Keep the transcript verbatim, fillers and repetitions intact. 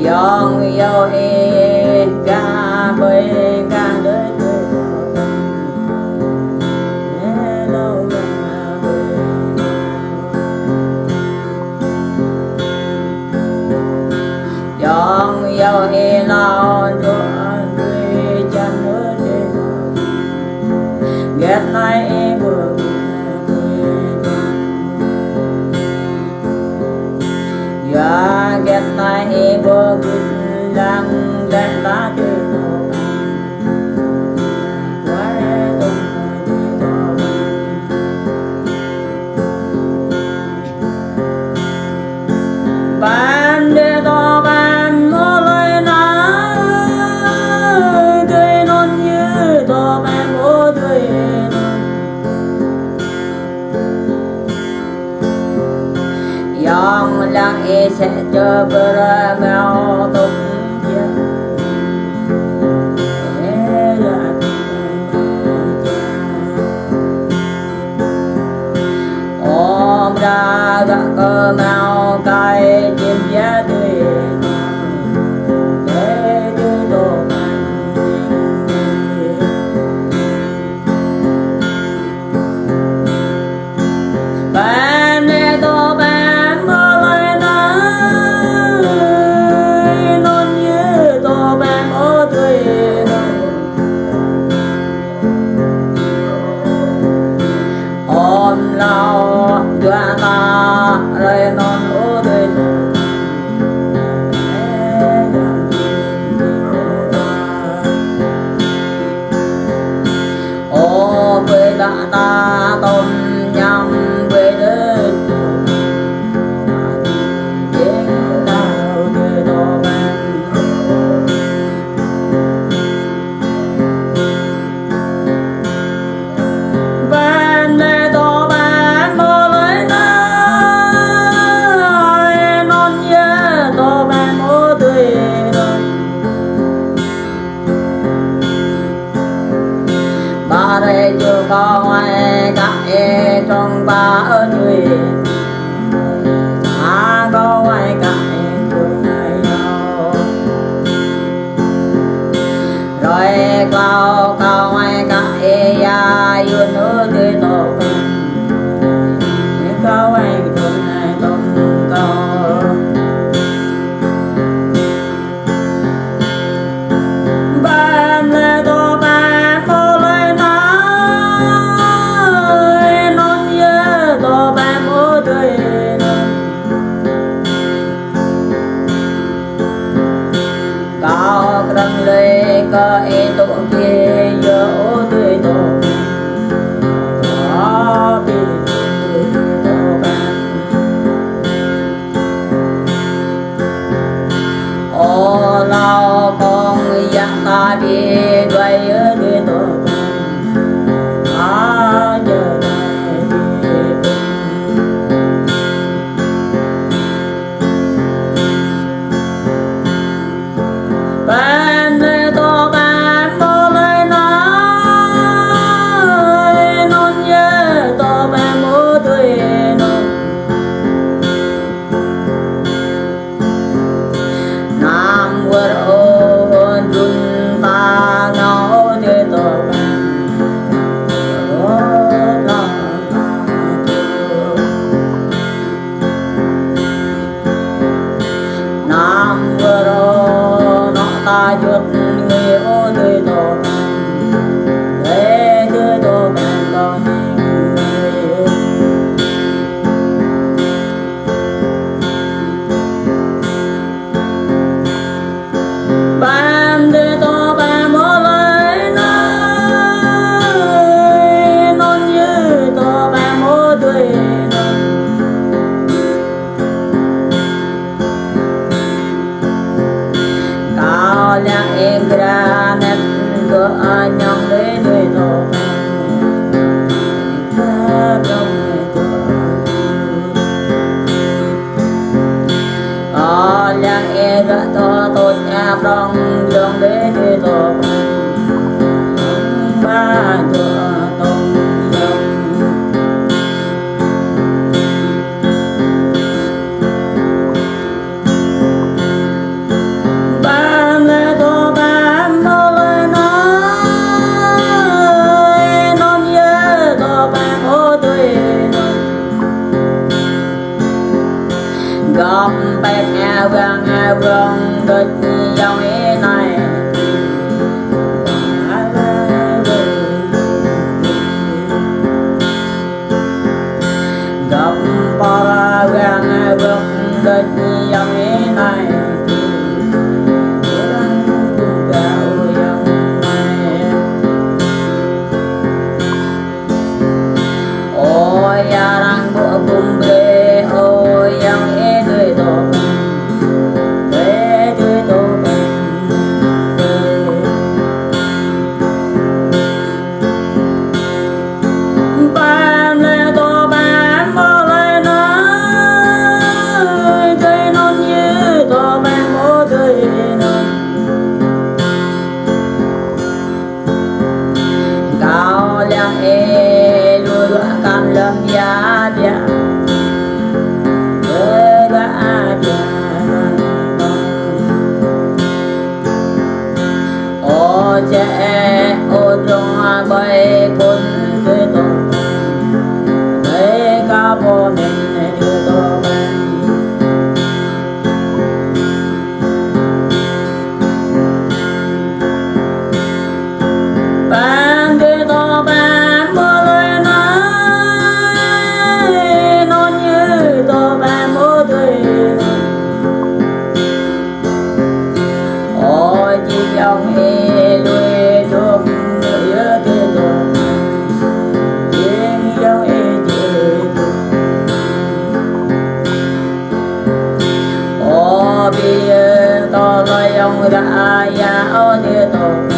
Yong yau ih gah ƀơi gah đơi. Yong yau ih lao dua đuaĭ čan đơi. Gĕt nai ih ƀơi Yua gĕt nai ih ƀơi gưt lăng lĕ la tơ. Pơpă đe tơ pơpă mơ̆ lơi nai, tui anŭn yơh tơ pơpă mơ̆ tui anŭn. Yong lăng ih sĕ čơ pơrơmơ tŭk jia. Ơ mra gah kơ mơ̆ kai čim jia tui. Tui tui tŭk. Pơpă đe tơ pơpă mơ̆ lơi nai, anŭn yơh tơ pơpă mơ̆ tui anŭn. Ôm lao dua ta rai anŭn ơ tui anŭn. Ơ ƀơi đah ta tôm ñăm ƀơi đơi. Jing tao tui tơ pơpă. Pơpă đe tơ pơpă mơ̆ lơi nai, anŭn yơh tơ pơpă mơ̆ tui anŭn. Ba rai ču kơ wai kă ih trong ba ơ čui. A kơ wai kă ih trong nai yơh. Rai klâo kơ wai kă ih ia yun ơ tui tŭk. Kơ wai trong nai tŭk kơ. Pơpă đe tơ pơpă mơ̆ lơi nai, anŭn yơh tơ pơpă mơ̆ tui Gŏp pĕp ơ wang ơ wang đôč yŏng ih nai. Gŏp pơr ơ wang ơ wang đôč yŏng ih nai. Ơ ya arăng ƀu ƀum brơi, ơ yŏng ih tui tŏ pĕm, brơi tui tŏ pĕm. Pĕm lĕ tŏ pĕm mơ̆ lĕ nai, tui anŭn yơh tŏ pĕm ơ tui anŭn. Kâo lăng ih lui ruă kăn lơ̆m ia biă. Ơ ruă biă. Ơ čĕ ơ drông ƀơi phŭn tui tŏ. Ƀơi kâo pô mĕn tui tŏ. Pĕm tui tŏ pĕm mơ̆ lĕ nai, anŭn yơh tŏ pĕm ơ tui. Ơ jing yŏng ih lui dŏ, yơh tui tŏ. Jing yŏng ih tui tŏ. Ơ ƀing ơi, tơlơi yŏng ră ia ơ tui tŏ.